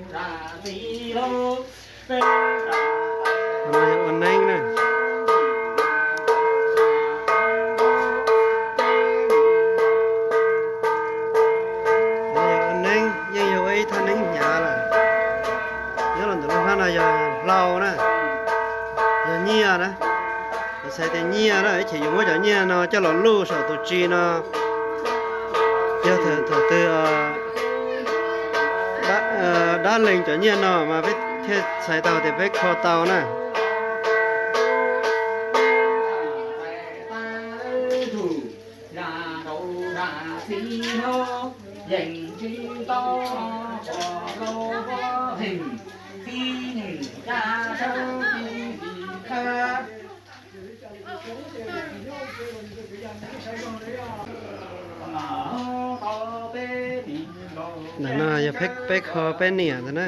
Ua neeb na. Ua neeb yeej yog ua ib thaj neeb hnyav lawm. Nyob los ntawm lub hnab no yog hlau na, yog nyiaj na. Txhais tias nyiaj na, ib chim yus muab cov nyiaj no coj los luj saum tus tsi no, yog thaum twg dab leeg cov nyiaj no mas peb thiaj txhais tau tias peb kho tau na. Ntawm no yog peb kho peb niam ntag na.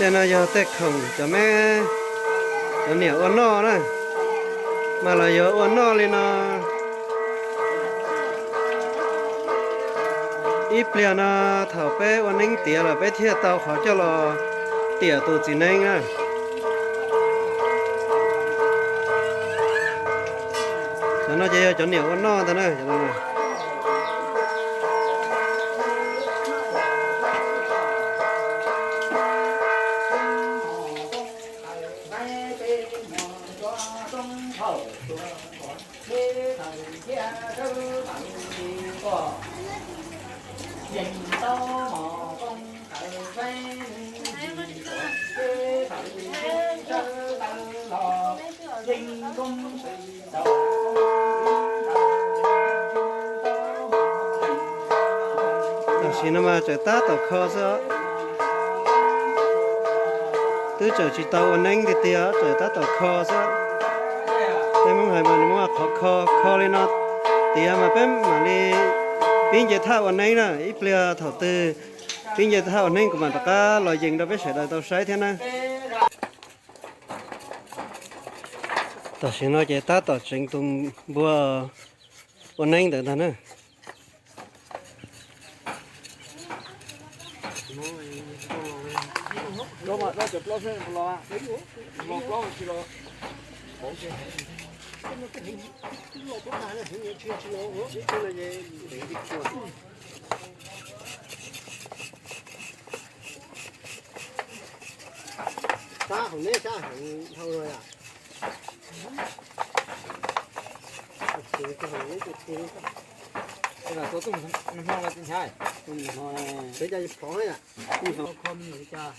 Tej no yog tej khoom cov me, cov niam ua noj na, mas los yuav ua noj li no. Ib pliag no thaum peb ua neeb tiav lawm peb thiaj tau qhov coj los tiam tus txiv neeb na. Cov no ces yog cov niam ua noj ntag na. Tam sim no mas tseem tab tom kho xwb. Twb tseem tsis tau ua neeb tiag tiag, tseem tab tom kho xwb. Peb Hmoob hais mas nws muaj qhov kho, kho li no tiav mas peb mam li pib nce thaj ua neeb na. Ib pliag thaum twg pib nce thaj ua neeb kuv mam rov qab los yees rau peb sawv daws tau saib thiab na. Tam sim no ces tab tom tseev tus npua ua neeb ntawd ntag na. Sab hauv neb sab heev dhau los yom. Peb cas phov yom. Kho me nyuam li cas?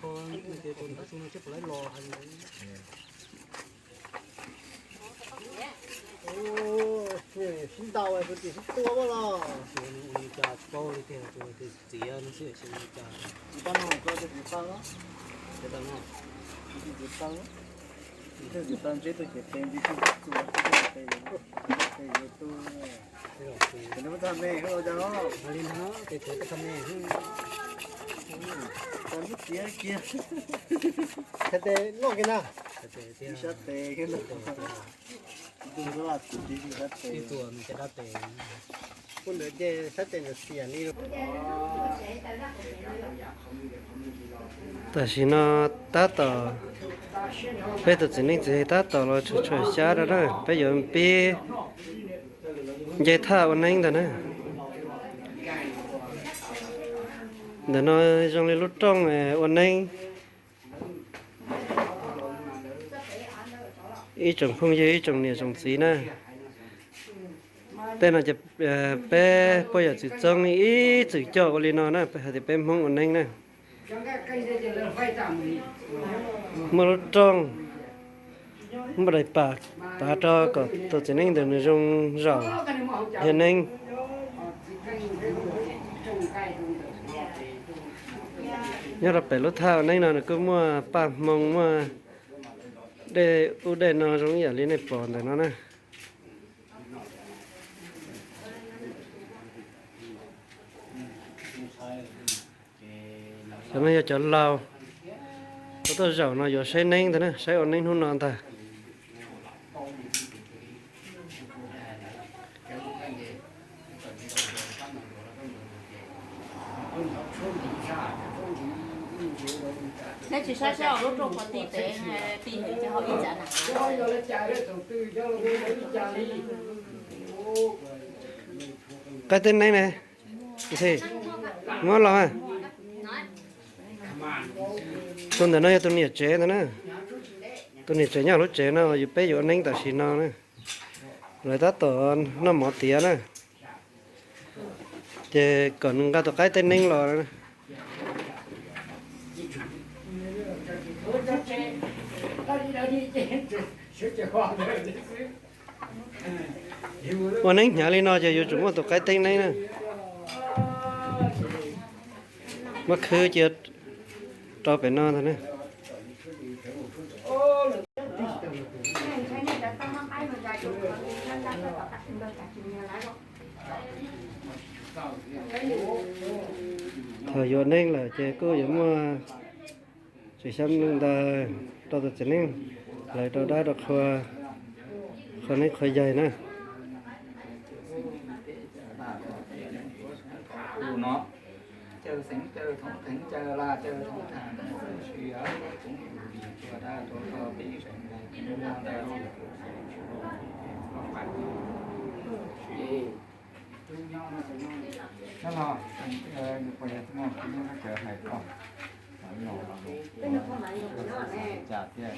Kho me nyuam li cas? Tus tab su no seb puas laib los hais li ntawd. Sib ntaus tus tim sib tua los. Ua li cas paub li tiag, tus txiav no xwb xyov li cas. Tsis tau no, tsis tau no. Tsis tau no. Tsis tau no. Tsis tau ntseb tus ces pe ntsis tsis txuas pe yuav tu. Ces nws muab tag me los cas no. Hais li no ces txiav tag me. Tau lub txiav kiag. Txhais tes noj kiag na. Ib sab tes kiag na. Tam sim no tab tom, peb tus txiv neej txiv yaig tab tom los tshua tshua xyab rau na, peb yuav pib nce thaj ua neeb ntag na. Ntawm no zoo li lub rooj ua neeb. Ib tsoom phooj ywg, ib tsoom niam tsoom txiv na, tej no ces peb poj yawm txwv txoob ib txwm coj ua li no na, hais tias peb Hmoob ua neeb na. Muaj lub rooj, muaj daim pam pav rau kom tus txiv neej ntawd nws zoo zaum dhia neeb. Nyob rau pem lub thaj ua neeb no nws kuj muaj paj hmoo, muaj dej ub dej no zoo ib yam li nej pom ntawm no na. Cov no yog cov laus, cov tuaj zaum no yuav saib neeb ntag na, saib ua neeb hnub no ntag. Neb tsis saib saib lub rooj qhov ti pem, ti heev ces hau ib tsav na. Qaib teb neeb ne, muab los. Tus ntawm no yog tus niam tsev ntawd na. Tus niam tsev nyob lub tsev no, yus peb yuav ua neeb tam sim no na. Lawv tab tom noj mov tiav na. Ces kom nws nqa tus qaib teb neeb los. Ua neeb hnyav li no ces yuav tsum muaj tus qaib teb neeb na. Muab khwb cia rau pem no ntag na. Thaum yuav neeb lawm ces kuj yuav muaj tsev xyab nplooj ntawd rau tus txiv neej lawv rau dab rau qhua, qhua neeb qhua yaig na. Nyob los, nws puas yog tsis muaj koj lub neb cawv hais koj, los los, cas thiaj tias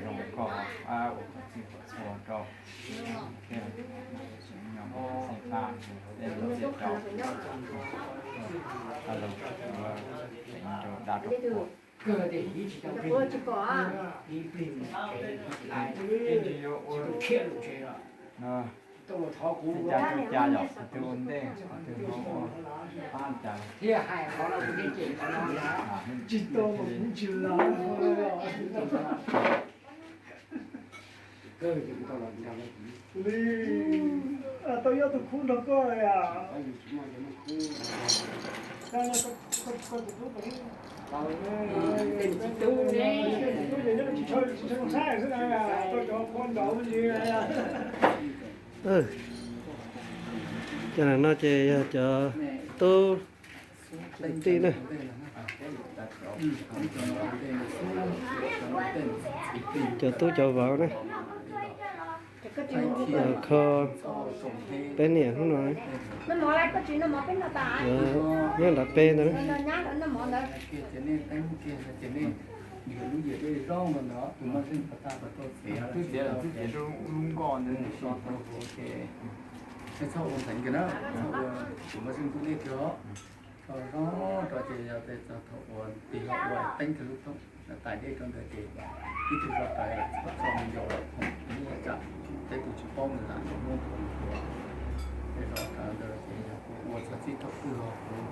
zoo koj ab ua kom txij kom txhua rau, thiaj tseem nyob xeeb paj tej lus tiaj rau, a los ua teev rau dab rau qhua. Tsis yuav ua no, cas ua cas yom, qhov twg ua ntej qhov twg ua pab cas. Li, tau nyob tus khub nrog koj. Cov no ces yog cov tub tij na, cov tub cov vauv na, kho peb niam hnub no, nyob nrad peb ntawd na. Twb txiav lawm twb txiav rau lub nkoj ntawd, txhob ua ntxeev kiag na, ua tus maj zeej ntuj dej kiag os. Tso zoo rau ces yog tias txog thaum uas tig los ua teeb kiag lub thooj tais dej rau ntawd ces ib tug zog rawv txog me nyuam lawm, ib tsam peb tus tsis paub nws lam nrog muab nthuav nthuav. Tej zog rawv ntawd ces yog kuv ua txog txij thaum twg los kuv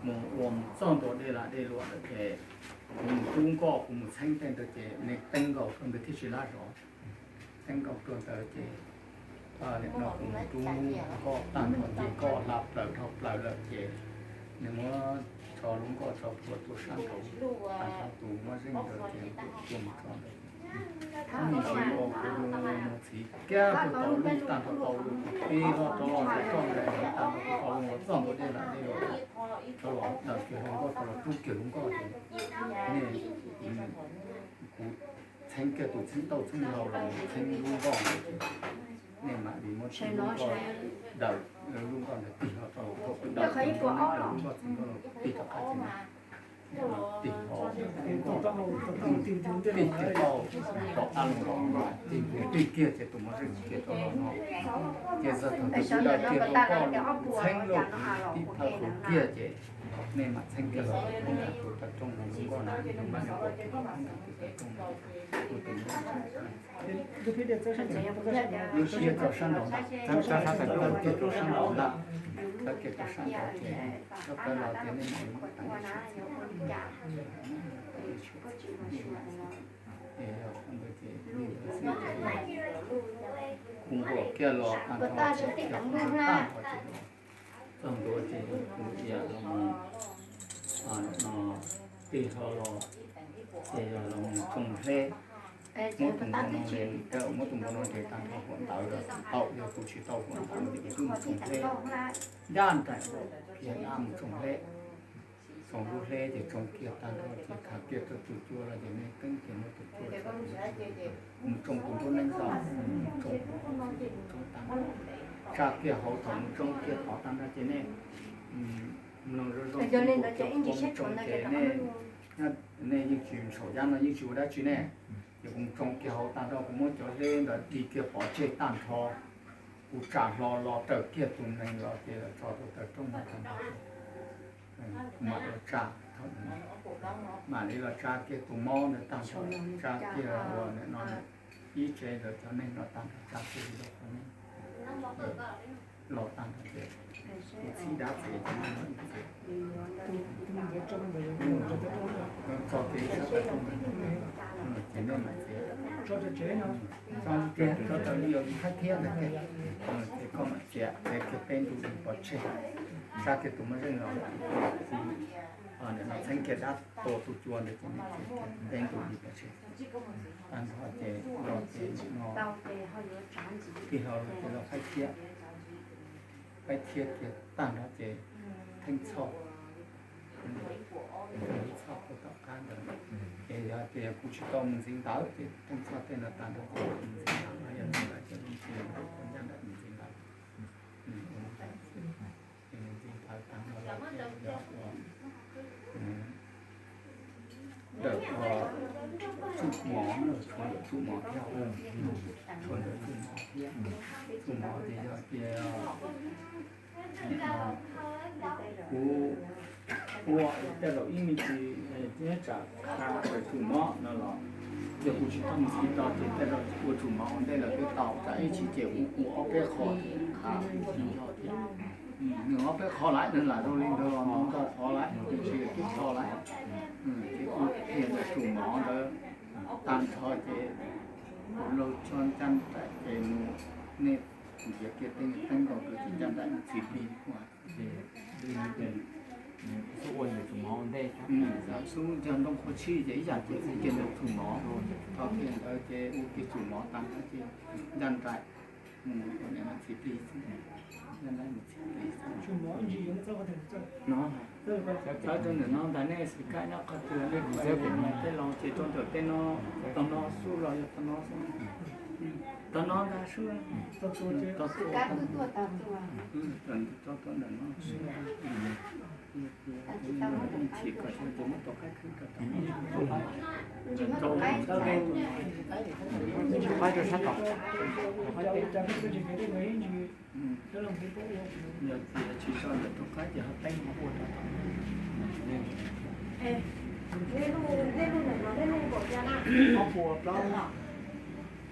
mus ua mus txog ntua dej lam dej luam lawm ces kuv mus rub nkoj, kuv mus txheeb tej ntawd ces nws teeb nkaus rau ntawd thiaj tsis lab zov. Teeb nkaus rau ntawd ces no kuv mus rub nkoj tag nrho ces nkoj hla plaws dhau plaws lawm ces nws muab tso lub nkoj tso plhuav tuaj sab nraud, tag nrho tus maj zeej ntawd ces kuv tua mus tso ntawd. Ib ntsis ua kuv mus txiv kiag kuv tau lub tag nrho tau lub pib los rau los txog txoj ntawd tag nrho kuv tau lub txoj ntua dej lam dej los rau los tawm kiag hauv nkoj rau los rub kiag lub nkoj ces nej, kuv txheeb kiag tus txheeb tauj txheeb hlau los txheeb lub nkoj ntawd ces nej mam li muab txheeb lub nkoj daws lub nkoj ntawd tig los rau los thaum kuv daws tus nrog nej daws lub nkoj txheeb nkoj los tig rov qab ces tig los tig kiag tau rov qab los los tig kiag ces tus mos zeej tig rau los no ces txog thaum tus daws kiag lub nkoj txheeb lub tib thawj hauv kiag ces nej mam txheeb kiag los tus tawm rooj lub nkoj na tus mas tus tawm rooj tus tus lub siab txog sab nraud ntag, sab sab tawm rooj kiag rau sab nraud ntag, tawm kiag rau sab nraud ces txog tawm los ces nej mam li muab teev ib tsham ces li ntawd xwb ces kuv nquam kiag los tag nrho ces kuv tag nrho ces los txog ntua ces kuv ib yam los mus no tig hlo los ces yog los mus tsoo hleb, muab tus npoo no nres, muab tus npoo no nres tag nrho huam ntawv lawm tau, yog kuv tsis tau huam ntawv ces kuv twb mus tsoo hleb ncaj nraim kiag dab mus tsoo hleb. Tsoo lub hleb ces tsoo kiag tag nrho ces khav kiag rau tus cua los ces nej teeb kiag muab tus cua mus tsoo tus nruab neeb xwb, mus tsoo, tsoo tag nrho, tsa kiag hauv thaum mus tsoo kiag tod tag nrho ces nej mloog zoo zoo, mus tsoo ces nej, nej yeej tsis saum yab no yeej tsis ua dab tsi ne. Ces kuv mus tsoo kiag hauv tag nrho kuv muab cov hleb ntawd dig kiag pov tseg tag nrho, kuv tsa hlo los raws kiag tus neeg los ces los tso rau tawm rooj no tag nrho, kuv mam los tsa, mam li los tsa kiag tus mob ntawd tag nrho, tsa kiag ua nim no ib tsev ntawd cov neeg no tag nrho tsa kiag li rau cov neeg los tag nrho ces kuv txhib dab txiav ces neeg los ib txiav, tso kiag sab tawm rooj ntawd ces nej mam txiav, tso kiag tso raws li yog li thaib thiab ntawd ces, ces koj mam txiav, txiav kiag peb ntu li pov tseg, tsa kiag tus mos zeej los, kuv txheeb kiag dab tua tus cua ntawd ces nej txiav kiag peb ntu li pov tseg. Tag nrho ces los ces no tig hlo los ces los faib thiab, faib thiab kiag tag nrho ces theej txhoj, theej txhoj puag tom qab ntawd. Ces yog tias kuv tsis tau mus ntxiv ntawd ces theej txhoj tej no tag nrho ces mus ntxiv ntawd, yog li ntawd ces mus ntxiv ntawd, ncaj nraim mus ntxiv ntawd, ces mus ntxiv ntawd tag nrho los ces yog ua ntawm tsuj mov, tshuav ntawm tsuj mov thiab, tshuav ntawm tsuj mov thiab, tsuj mov ces yog tias kuv ua tej zaum ib me ntsis thiab tsam qha ntawm tsuj mov no los, yog kuv tsis tau mus txiv tau ces tej zaum ua tsuj mov ua ntej lawm twb tau, tsam ib chim ces ua ob peb qho qha tsis nco thiab. Nws ob peb qho lawm, nws lam zoo li ntawd los nws ntau qhov lawm, nws tsis yog twb qho lawm. Ces ua kiag ntawm tsuj mov ntawd tag nrho ces kuv laug tso ncaj nraim ces mus, nej nrhiav kiag teeb teeb nkaus ces ncaj nraim mus txhij plig. Xub yog ntoo qhua tshij ces ib yam ces ua kiag ntawm tsuj mov, tho kiag ntawd ces ua kiag tsuj mov tag nrho ces ncaj nraim mus txhij plig xwb, ncaj nraim mus txhij plig xwb. No, txawb rau ntawm no ntag, nej xim kaij nyob qhov twg, nej kuj tej los ces rau ntawm tej no, tau no xwb los yog tau no xwb, tau no ntag xwb, tau xwb, tau ntawm no xwb. Tsis kom sawv tus muab tau qaib khwb rau tom, rau qaib rau sab tom. Yog tias tsis tso ntawm rau qaib ces ho teeb ho ua rau tom. Ob puas plaub,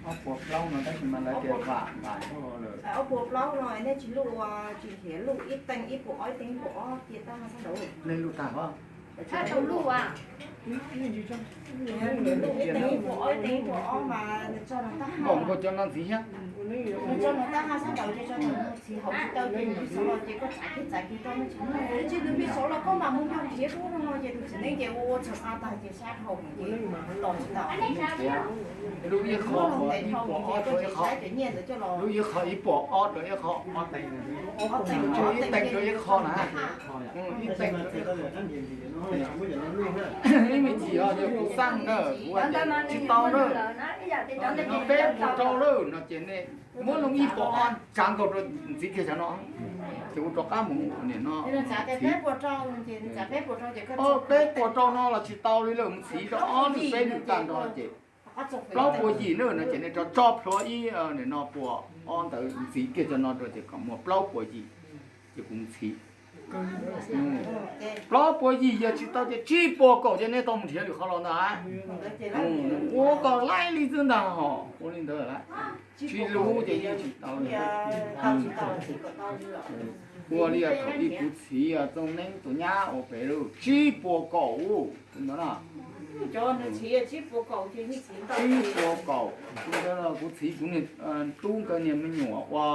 ob puas plaub no tab sis mas lawv tias vam npaim lawm. Ob puas plaub no nej tsis luj ua, tsis nrhiav luj ib teev ib puas ob, ib teev ib puas ob cia tag sab nraud. Nej luj tag os. Luj ib teev ib puas ob, ib teev ib puas ob mas nws tso no tag. Npaum nkaus cov no ntxiv thiab. Nws tso nws tab ha sab nraud ces tso nws mus txiv hauv tsis tau ces nws xov los ces koj txav kiag txav kiag rau nws tsis muaj nws tsis nws pib xov los koj mam mus nrog nrhiav rau no ces tus txiv neej ces ua ua txhaum a tag ces sab dhau ces tos tsis tau. Lub ib qho ib puas ob rau ib qho, lub ib qho ib puas ob rau ib qho, ib teev rau ib qho na. Ib teev rau ib qho. Ib me chim os yog kuv xaj na kuv tsis tau na, no peb puas rau lawm no ces nej muab lub ib puas ob tsa nkaus rau ntxiv kiag cov no, ces kuv rov qab mus nim no txiv. Peb puas rau no los tsis tau li lawm, mus txiv rau ob lwm peb lwm tag nrho ces plaub puas yim na no ces nej rov tso plhuav ib nim no puas ob ntawd ntxiv kiag cov no rau ces kom muaj plaub puas yim, ces kuv mus txiv. Plaub puas yim yog tsis tau ces tsib puas kaum ces nej tau mus nrhiav lwm qhov los ntag. Ua kom laib li xwb ntag hos ua li ntawd lawm. Tsis lub ces yeej tsis tau li. Ua li thaum ub kuv txiv txoov neeb tus nyab ua pem lub tsib puas kaum ntawd na. Tsib puas kaum, kuv txiv kuv niag tub nkawd niag me nyuam ua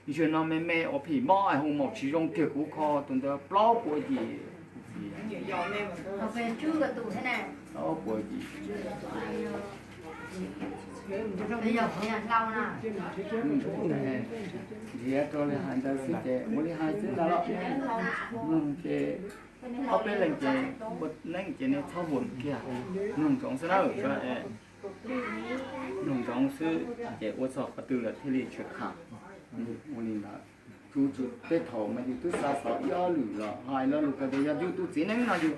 ntsia no me me ua phim mob es hu maum tsis zoo kiag kuv kho tus ntawd plaub puas yim. Plaub puas yim. Nrhiav rau li hais ntawd xwb ces ua li hais xwb ntag los. Ces ob peb leeg ces ua neeb ces nej txhob vum kiag, mloog ntsoov xwb na. Mloog ntsoov xwb ces ua txog qhov twg lawm thiaj li tshwm qhov. Ua li ntawd, tsuav tsuav tej thaum mas yus twb xa xov ib ob lwm los hais lo lus ko tias yog yus tus txiv neeb no yus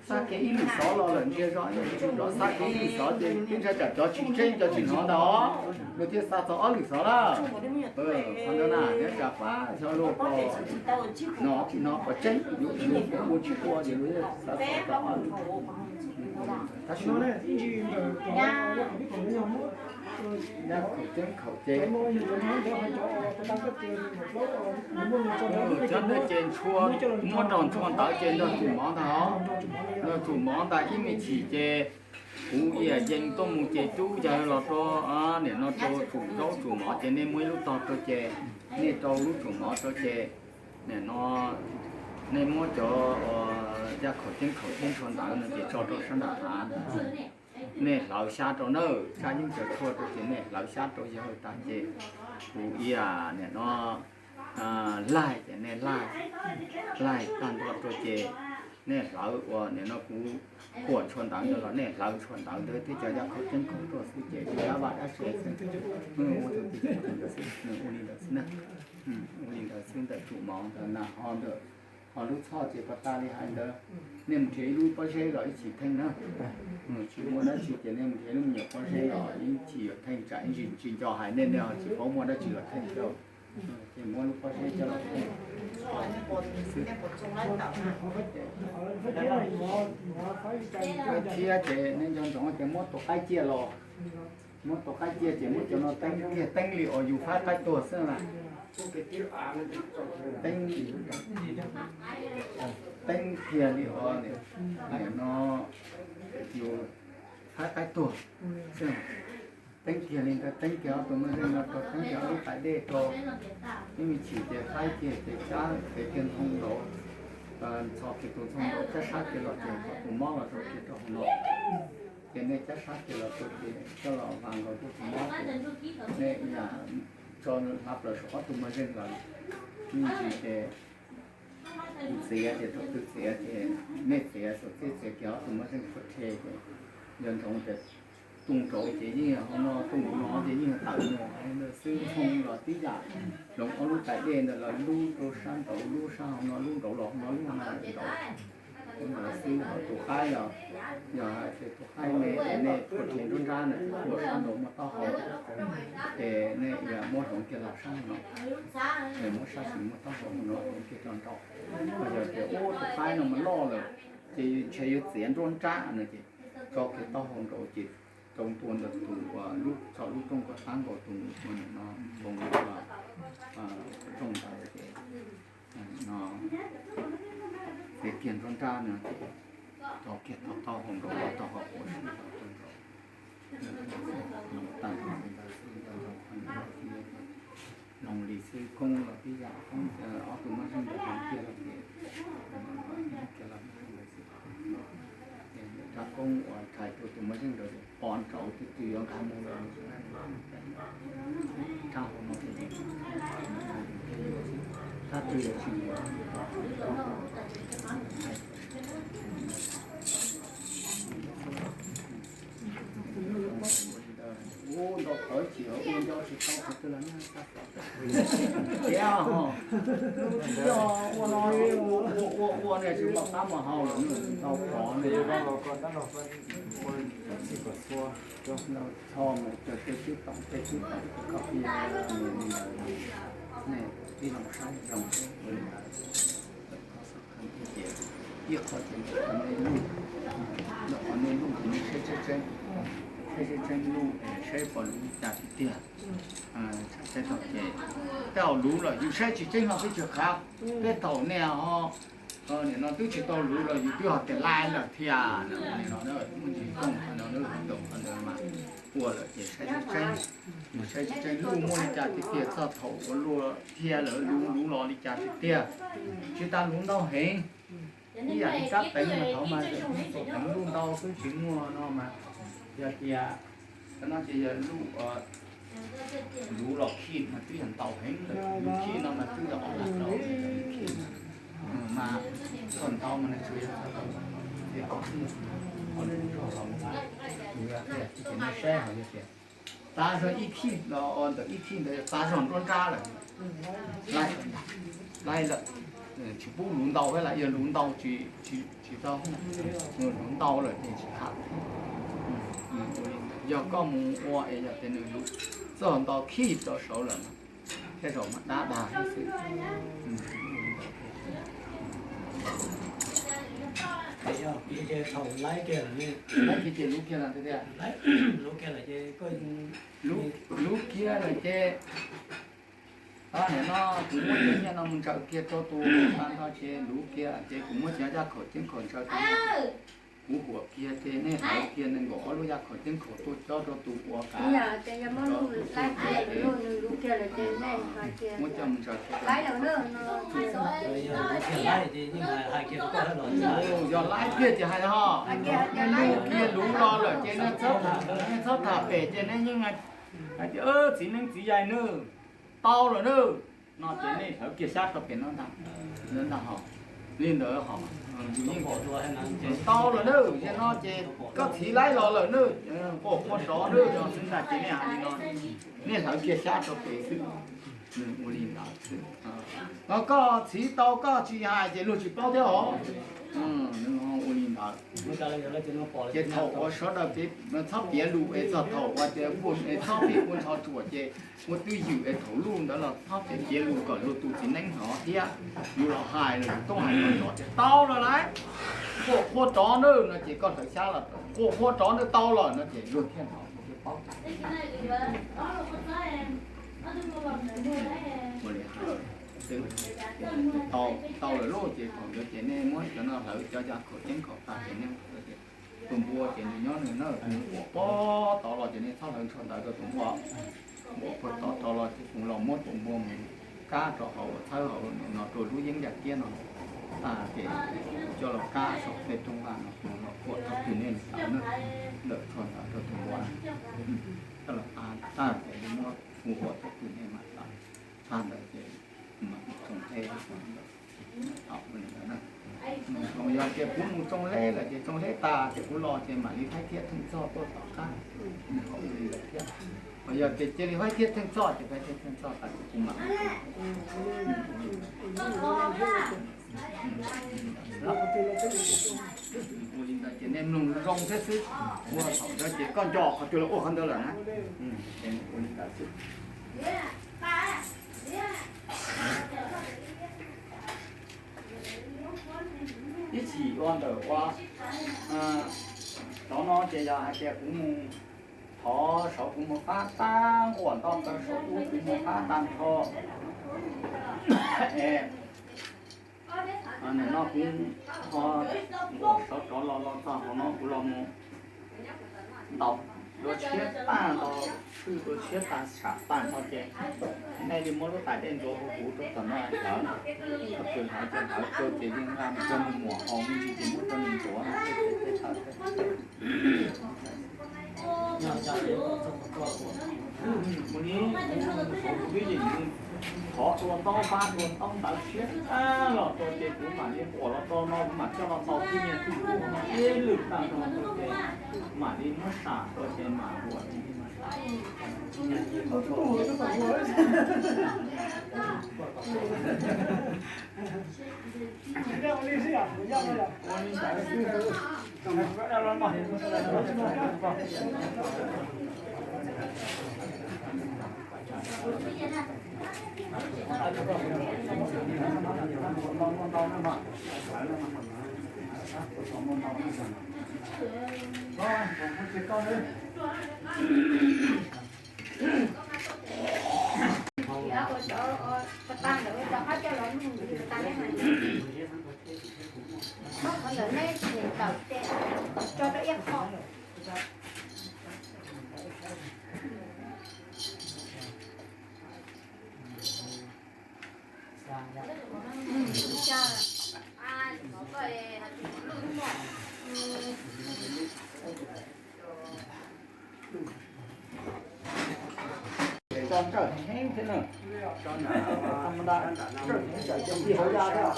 xa kiag ib lwm xov los lawm ntsia zog ib lwm, tsuav tsuav xa kiag ib lwm xov ces twb ntshai tsam cov tsis tseeb cov tsis hnov ntag os, luag thiaj xa txog ob lwm xov lawm. Qhov ntawd na nyob tsam pab xyov luag ko hnov tsis hnov, puas tseeb yuav tsis yuav, puas ua tsis ua ces luag thiaj xa txog ob lwm. Tab sis nyab khaum ceeb khaum ces, cov ntawd ces ntshua muab rau ntshua ntawd ces nrog tsum mov ntag os. Nrog tsum mov ntag ib me chim ces kuv ib yam yees tuaj mus ces cub yawg los rau, nim no rau tsum zaub tsum mov ces nej muab ib lub tog rau ces, nej rau lub tsum mov rau ces, nim no nej muab cov nyab khaum ceeb khaum thiab ntshua ntawd no ces tso rau sab nram hav. Nej hlawv xyab rau na, sab yeeb cov tshuaj rau ces nej hlawv xyab rau yawg tag ces kuv ib yam nim no laig ces nej laig, laig tag nrho rau ces nej hlawv ua nim no kuv khuam ntshua ntawd ntawd los nej hlawv ntshua ntawd ntawd thiab cov nyab khaum ceeb khaum tuaj xwb ces ua dab vaj dab tsev xwb. Ua tus tij ua li ntawd xwb na. Ua li ntawd xwb ntawm tsum mov ntawd na ho ntawm ho lub txhoj ces puas tas li hais ntawd, nej mus nrhiav ib lub pob zeb los ib chim theej na. Tsis muaj dab tsi ces nej mus nrhiav lub me nyuam pob zeb los ib chim yuav theej tsam ib ntsis tsis nco hais nej, nej ho tsis paub muaj dab tsi los theej rau. Ces muab lub pob zeb coj los theej xwb. Thiab ces nej nco ntsoov ces muab tus qaib ciaj los, muab tus qaib ciaj ces muab cov no teeb kiag, teeb li uas yus faib qaib tuag xwb na. Teeb, teeb kiag li uas nim no yus faib qaib tuag xwb. Teeb kiag li ntawd, teeb kiag ob tug maj zeej no rau, teeb kiag ob lub tais dej rau. Ib me chim ces faib kiag ces cab kiag ntoo nraud, ntxhov kiag tus ntoo nraud, cab sab kiag los ces kom tus mob los rau kiag rau hauv no. Ces nej cab sab kiag los rau ces coj los vas nkaus rau tus mob ces nej yam tso hla plaws saum ob tug maj zeej lawm. Ib me chim ces kuv txiav ces thaum twg txiav ces nej txiav, thaum twg txiav kiag ob tug maj zeej pua rhe ces nco ntsoov tias tu nraud ces yeej yog hauv no, tu no ces yeej yog tawm mus hauv ntawd xwb. Ntoo los tib yam, hloov ob lub tais dej ntawd los lub rau sab nraud, lub sab hauv no, lub nraud los hauv no, lub no los nraud. Ua ntawd xwb ho tus qaib los, yog hais tias tus qaib me ces nej pua rhe nruab nrab na, pua sab nraud muaj taub hau, ces nej yog muab hloov kiag los sab no, ces muab sab xis muaj taub hau no hloov kiag rau nraud. Ho yog tias ub tus qaib no mas loj lawm, ces ntshe yuav txiav nruab nrab no ces tso kiag taub hau nraud ces rau ntua ntawm tus, lub, txog lub rooj ko tab nkaus tus ua nim no npoo rooj ntawd ces no txiav kiag nruab nrab no ces rau kiag taub hau nraud, taub hau quav sib rau nraud. Tag nrho li ntawd xwb, nco ntsoov qhov no xwb. Zoo li xwb, koob los tib yam, koob ob tug moj zeej ntawd hloov kiag los ces, kiag los moj zeej ntawd xwb. Rab koob uas rhais rau tus moj zeej ntawd pov nraud twg twg yuav nqa mus los, rab hauv no, rab twg yuav tsis yuav. Ua ntau qhov tsis ua ncau tsis tau qhov twg los tiag ho. Ua no ua ua ua ne tsis pom qab mus hau lawm, ntau qhov ne. Txho mus raws tej xwb toom tej xwb toom, koj tij ne, tij los saib zoo. Ib qho ces ntawm qhov nej luj, ntawm qhov nej luj ces nej saib tseeb tseeb, saib tseeb tseeb luj es saib pom luv li cas tiag tiag. Tshaj tawm ces tej zaum luv lawm yus saib tsis tseeb no peb tsis khav, tej thaum nej ho nim no twb tsis tau luv los yus twb ho tias laib lawm thiab. Nim no muaj ntsis kooj qhov no, ntawm qhov ntawd mas ua lawm ces saib tseeb tseeb, yus saib tseeb tseeb luj muaj li cas tiag tiag, txog thaum ua luaj thiab lawm luv luv los li cas tiag tiag. Tsis tas luv ntau heev, ib yam li kab teev mas thaum mas teev luj ntau twb tsis muaj no mas, yog tias cov no ces yog luj, luv los khij mas twb yog ntau heev lawm, luv khij no mas twb yog ob lam ntau khij mas, txog ntau mas nws tsuas yog txog tau ob hnub, yog tias nej saib ho yog tias tav zog ib khij los ntawm ib khij ntawd tav zog nruab nrab lawm, laib lawm, tsis pub luv ntau, yog luv ntau tsis tau, luv ntau lawm ces tsis khav. Yog koj mus ua es yog tias nws luv txog nto khij rau saud lawm thiab zaum mas dab dag xwb. Laib kiag ces luv kiag lawm tiag. Luv kiag lawm ces, nim no kuv muab cov nyiaj no mus ntsaws kiag rau tus tas nto ces luv kiag ces kuv muab cov yaj khaum ceeb khaum ntsaws rau, kuv huam kiag ces nej hlawv kiag nees nkaum ob lub yaj khaum ceeb khaum tuaj cob rau tus uas kav. Muab coj mus ntsaws kiag. Yog laib kiag ces hais ho, nej luv kiag luv los lawm ces nej txhob tham, nej txhob tham pem ces nej yeej hais tias txiv neeb txiv yaig nawb, tau lawm nawb, no ces nej hlawv kiag xyab rau pem no ntag, ntag ho. Li ntawd ho, tau lawm nawb, yog no ces koj txiv laib los lawm nawb, quaj quaj sov nawb, no xwb ntag ces nej hais li no, nej hlawv kiag xyab rau pem xwb. Nws ua li ntawd xwb. Ho koj txiv tau koj tsis hais ces luag tsis paub thiab os. Nws ua li ntawd. Ces thaum uas sawv daws txhob piav lus es txog thaum uas tias txhob pib ua ntsho tsuam ces ua twj ywm es thaum luj ntawd los txhob piav lus kom luag tus txiv neeb hnov thiab. Yus los hais los yus tub hais kom nrov tias tau lawm lauj, quaj quaj rov nawb no ces koj hlawv xyab los quaj quaj rov nawb, tau lawm no ces luag thiaj hnov thiaj paub. Ua li hais xwb, tau lawm lauj ces thaum ntawd ces nej muab cov no hlawv cov yaj khaum ceeb khaum tag ces nej tus npua ces nws nyob nws na, nws quaj pog tod los ces nej txhob hlawv ntsho ntawd rau tus npua. Quaj pog tod tod los ces kuv los muab tus npua mus kab rau hauv txhawb hauv no rau lub yeeb yaj kiab no. Ces coj los kab saum tej rooj vag no, kuv los quaj thaum twg nej tawm na, hlawv ntsho ntawd rau tus npua na. Coj los kab tag ces muab hu ua thaum twg nej mam tawm, tag ntawd ces mam mus tsoo hleb. Yog tias kuv mus tsoo hleb lawm ces tsoo hleb tas ces kuv los ces mam li faib thiab theej txhoj tuaj tom qab. Ho yog tias cia li faib thiab theej txhoj ces faib thiab theej txhoj tas ces kuv mam li. Ua li ntawd ces nej mloog zoo thiab xwb, ua thaum ntawd ces koj nco qhov twg los ua qhov ntawd lawm na. Ua li ntawd xwb. Ib chim ua ntawm ua, rov no ces yog hais tias kuv mus thov saud kuv mus qab tag nquam nto taw saud ub kuv mus qab tag nrho. Es nim no kuv ho nquam saud rov los los txog hauv no kuv los mus ntaus Dua tshiab tag nrho, hwj dua tshiab tag, tsham tag nrho ces nej li muab lub tais dej ntxuav huv huv rau tom no hlawv, thaum twg hlawv ces hlawv tsau ces li nqa mus rau nws muam haus, me ntsis ces muab rau nws ntxuav no. Mus li, kuv twb yeej thov tua taub pab tua taub ntawv tshiab tag los rau ces kuv mam li quam los rau no, kuv mam coj los tau twj niag twj ntug no ib lwm tag nrho rau ces mam li muab sam rau ces mam quam li. Tso ntsawj heev thiab na. Tso ntsawj heev, tawm cev ti hauv ya thiab.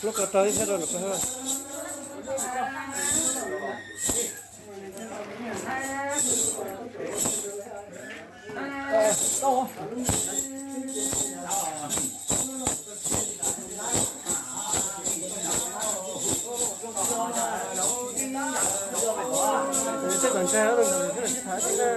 Lub ko rau ib thiab rau lawm. Tej kom ntag, sib tham xwb na.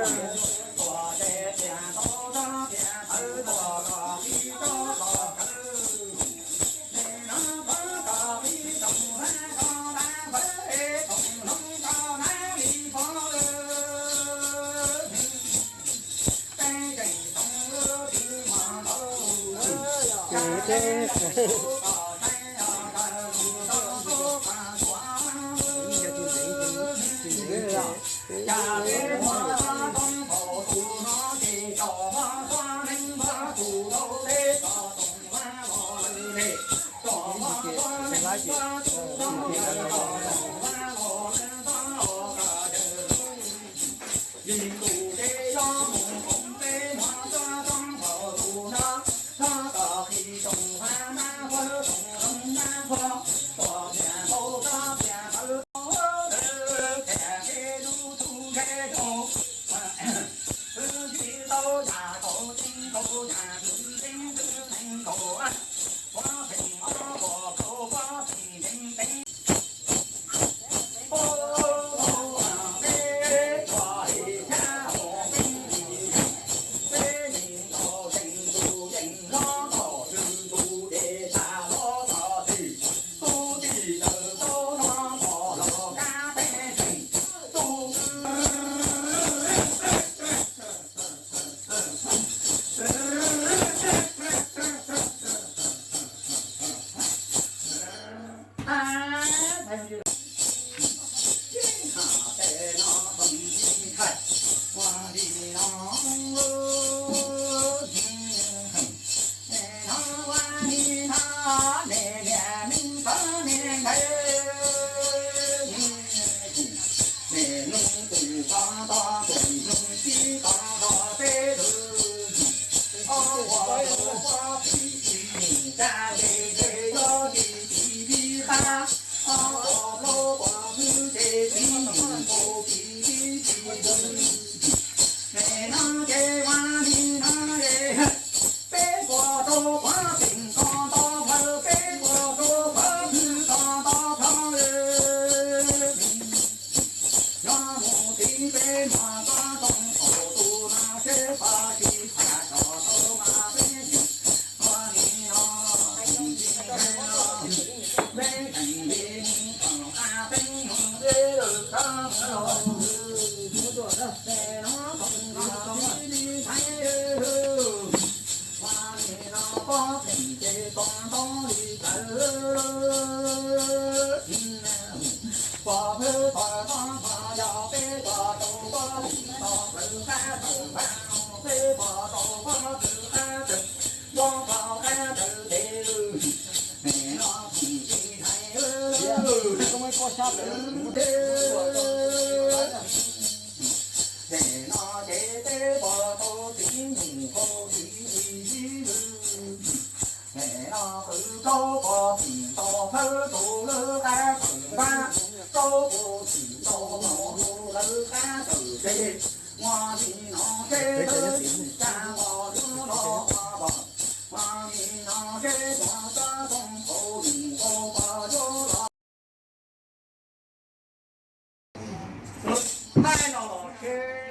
Thaij no los seb,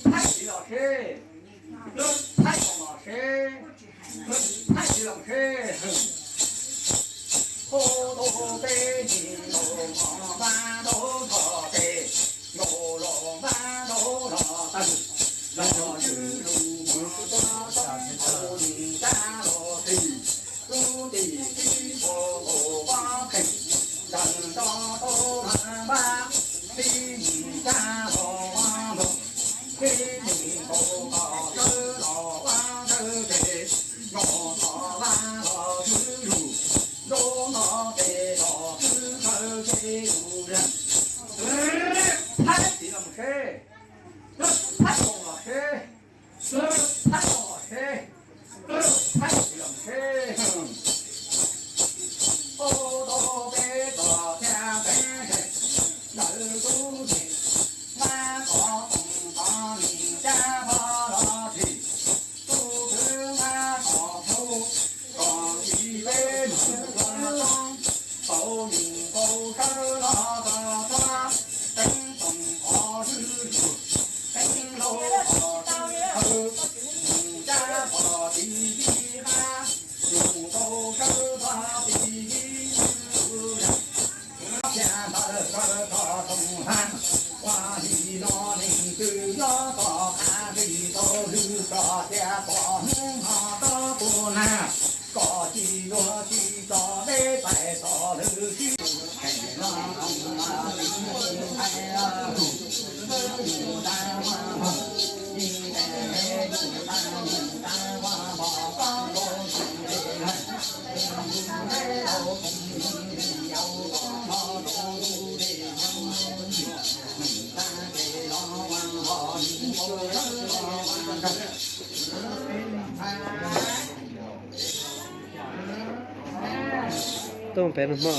thaij txiv los seb, thaij no los seb, thaij txiv los seb. Ub, tau peb nis, nkaus los npab, ntaub los tes, nkaus los npab, ntaub los tawg, los ywj lus mos, tau nis kab los tis, tub tis tib nkaus nkaus pob pheej, nrawm nto tau npab, tib nis kab los ua nkaus, tib nis nkaus los sawb los ua ntawd ces, nkaus los vaj los swb lus, ntaub los tes los swb nkaus ces lus, thaij txiv los seb, thaij koos los seb, thaij koos los seb, thaij txiv los seb. Ub, tau peb tog thiab peb ntawd tub tes, mab kov toom kov nis kab phob los tshis, tub kwv mab kov plub kov txiv peb mus ua tshoob, tau nis nkaus sawb los txog txog, teeb toom kov swb lus, teeb ntaub kov swb khawb, mus kab kov txiv tib qab, mus nkaus sawb txog txiv tib lus, thiab ntawd sawb txog toom hab, ua li no leej twg nyob tom qab li tau lwm txoj sia tom hnub no txog tus nag, koj cia Tuaj pem hmo.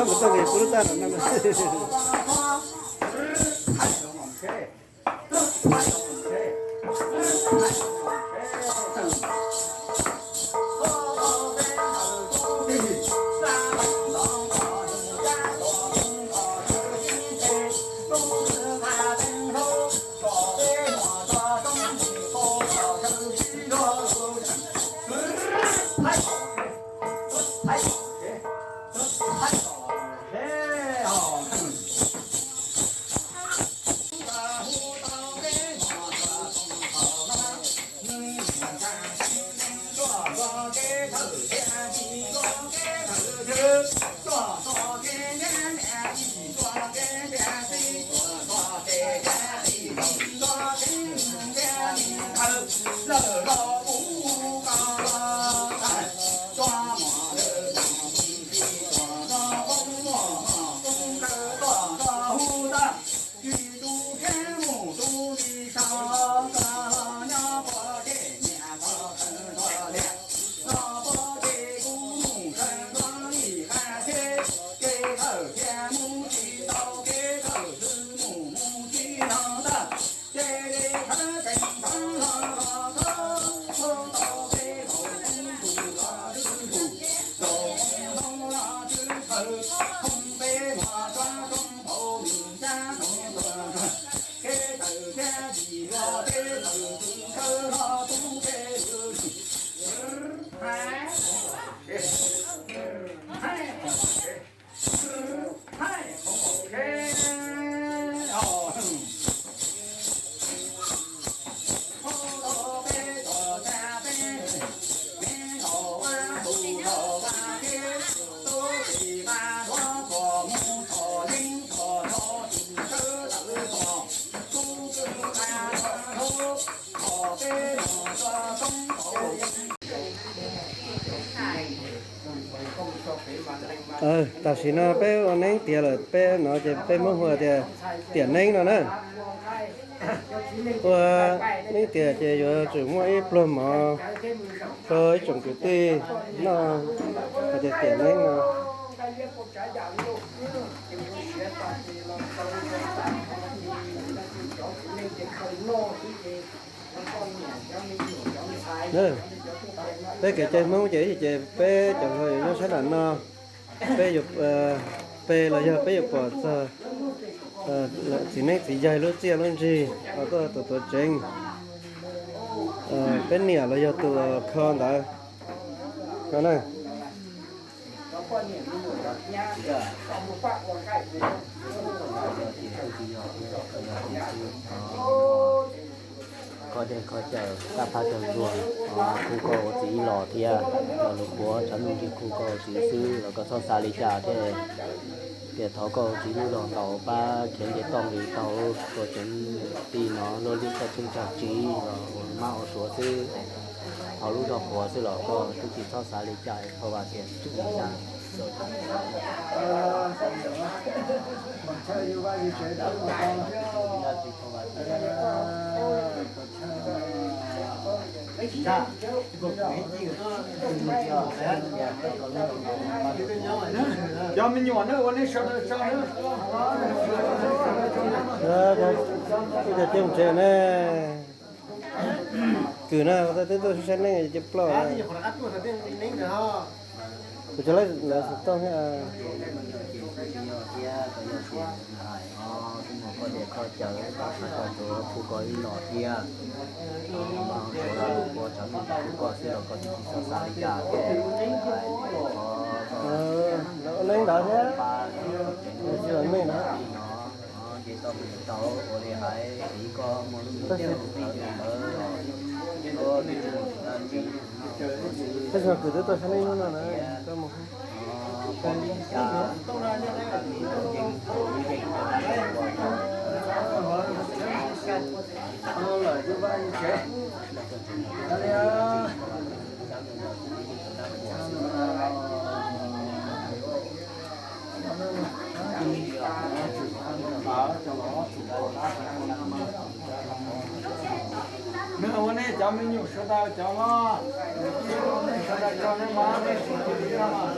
Kuv tau kuv lub taj no. Tam sim no peb ua neeb tiav lawm, peb no ces peb muab hu tias tiam neeb no na. Ua neeb tiav ces yuav tsum muaj ib pluag mov rau ib tsoom kwv tij noj hais tias tiam neeb no. Peb kev cai Hmoob ces ib yam ces peb cov hluas yuav nyob sab nram no, peb yuav pe los yog peb yuav pom txog txiv neeb txiv yaig lub txiaj lub ntsig uas tuaj tuav tsev, peb niam los yog tus kho ntawd no na. Kho dej kho cawm, taj phab cog zuag, khu koj ua txiv ib los thiab, los lus puav tshav ntuj nrig khu koj ua txiv xwb los koj txhob xav li cas thiab. Tias thov koj ua txiv lub zog ntaus pab khiav nce toj nqis taug tuav tsev ti no luaj liaj toj tsheej tsag tsiv los ua mab ua suav xwb. Thov lub zog puav xwb los koj twb tsis txhob xav li cas, thov vam tias tsuj li cas. Cov me nyuam na ua nej sawv daws tso na. Cov coob tsev ne, kwv na, twb tuaj saib neeb ces ploj. Kuv cov lawv xov tooj thiab. Koj dej koj cawm, koj txhob tso ntsuav khu koj ib los thiab. Koj tso ntsuav los lus puav tshav ntuj nrig khu koj xwb los koj tsis txhob xav li cas thiab. Ua neeb ntawd thiab. Tsis los nej na. Ces tau mus tau ua li hais tiv koj muaj lub ntiaj teb ntawd los, koj twb tsis mus tsis dab tsi, tab sis mas kuv twb tuaj saib nej hnub no na, koj mus. Nws ua nej cov me nyuam sawv daws cov no, sawv daws cov no mas nej sib tw li no mas.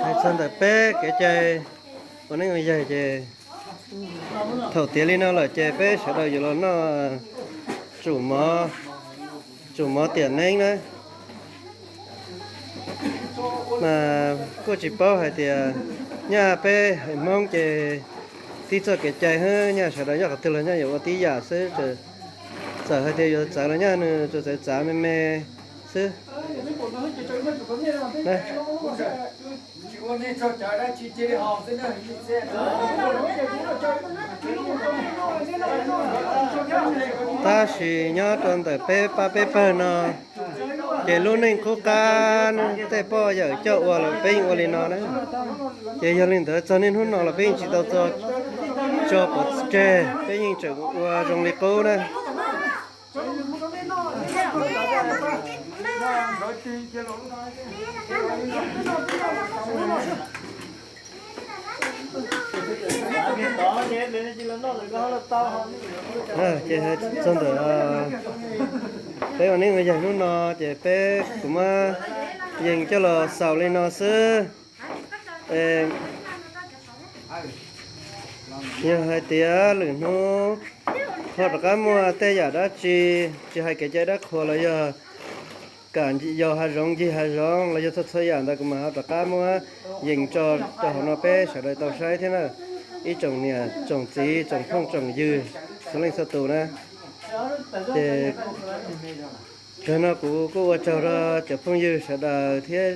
Hais txog ntawm peb kev cai ua neej ua yaig ces thaum tiav li no lawm ces peb sawv daws yuav los noj tsum mov, tsum mov tiam neeb na. Mas kuj tsis paub hais tias nyaj peb haiv Hmoob ces tib txoj kev cai hwb, nyaj sawv daws nyob qhov twg los nyaj yuav ua tib yam xwb. Txawm hais tias yuav txawv los nyaj nws tsuas txawv txav me me xwb. Tab sis nyob rau ntawm peb pab peb pawg no ces lub neej qub qab tej poj yawm coj ua los peb yeej ua li no na. Ces yog li ntawd txog niaj hnub no los peb yeej tsis tau txo tso pov tseg, peb yeej tseem ua zoo li qub na. Ces txog ntawm peb ua neej ua yaig hnub no ces peb kuv muab yees coj los xaus li no xwb. Yog hais tias lwm hnub ho rov qab muaj tej yam dab tsi, tsis hais kev cai dab qhuas los yog kam yos hav zoov ncig hav zoov los yog txhua txhua yam ntawd kuv mam ho rov qab muab yees tso rau hauv no peb sawv daws tau saib thiab na. Ib tsoom niam tsoom txiv tsoom phooj tsoom ywg txhua leej txhua tus na, ces kawg no kuv kuj ua tsaug rau cov phooj ywg sawv daws thiab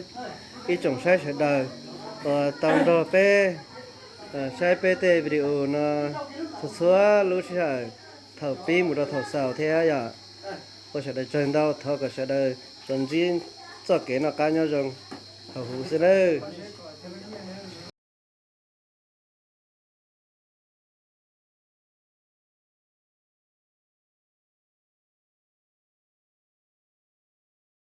ib tsoom saib sawv daws uas tau nrog peb saib peb tej video no txhua txhua lub sij hawm thaum pib mus rau thaum xaus thiab yom. Ua sawv daws tsaug ntau, thov kom sawv daws tsuas ntsib txoj kev noj qab nyob zoo hauv huv xwb nawb.